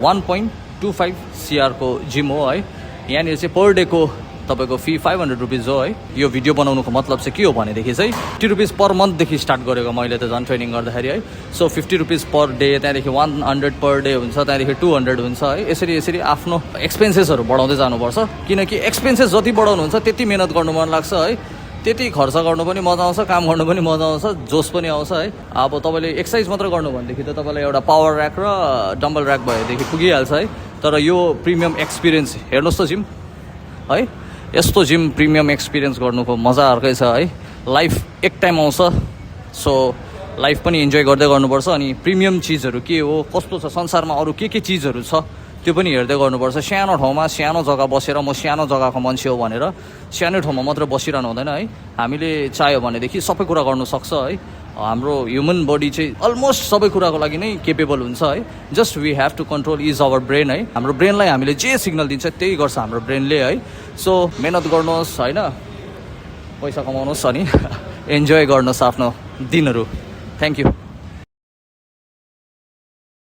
1.25 CR को gym हो है। यहाँनिर चाहिँ पर डे को तपाईँको फी 500 रुपिज हो है। यो भिडियो बनाउनुको मतलब चाहिँ के हो भनेदेखि चाहिँ 50 रुपिज पर मन्थदेखि स्टार्ट गरेको मैले त झन् ट्रेनिङ गर्दाखेरि है। सो 50 रुपिज पर डे, त्यहाँदेखि 100 पर डे हुन्छ, त्यहाँदेखि 200 हुन्छ है। यसरी आफ्नो एक्सपेन्सेसहरू बढाउँदै जानुपर्छ, किनकि एक्सपेन्सेस जति बढाउनुहुन्छ त्यति मेहनत गर्नु मन लाग्छ है, त्यति खर्च गर्नु पनि मजा आउँछ, काम गर्नु पनि मजा आउँछ, जोस पनि आउँछ है। अब तपाईँले एक्सर्साइज मात्र गर्नु भनेदेखि त तपाईँलाई एउटा पावर ऱ्याक र डम्बल ऱ्याक भएदेखि पुगिहाल्छ है। तर यो प्रिमियम एक्सपिरियन्स हेर्नुहोस् त जिम है, यस्तो जिम प्रिमियम एक्सपिरियन्स गर्नुको मजा अर्कै छ है। लाइफ एक टाइम आउँछ, सो लाइफ पनि इन्जोय गर्दै गर्नुपर्छ। अनि प्रिमियम चिजहरू के हो, कस्तो छ, संसारमा अरू के चिजहरू छ त्यो पनि हेर्दै गर्नुपर्छ। सानो ठाउँमा सानो जग्गा बसेर म सानो जग्गाको मान्छे हो भनेर सानो ठाउँमा मात्र बसिरहनु हुँदैन है। हामीले चाह्यो भनेदेखि सबै कुरा गर्नु सक्छ है। हाम्रो ह्युमन बडी चाहिँ अलमोस्ट सबै कुराको लागि नै केपेबल हुन्छ है। Just we have to control is our brain है। हाम्रो ब्रेनलाई हामीले जे सिग्नल दिन्छ त्यही गर्छ हाम्रो ब्रेनले है। सो मेहनत गर्नुहोस् होइन, पैसा कमाउनुहोस् अनि इन्जोय गर्नुहोस् आफ्नो दिनहरू। Thank you.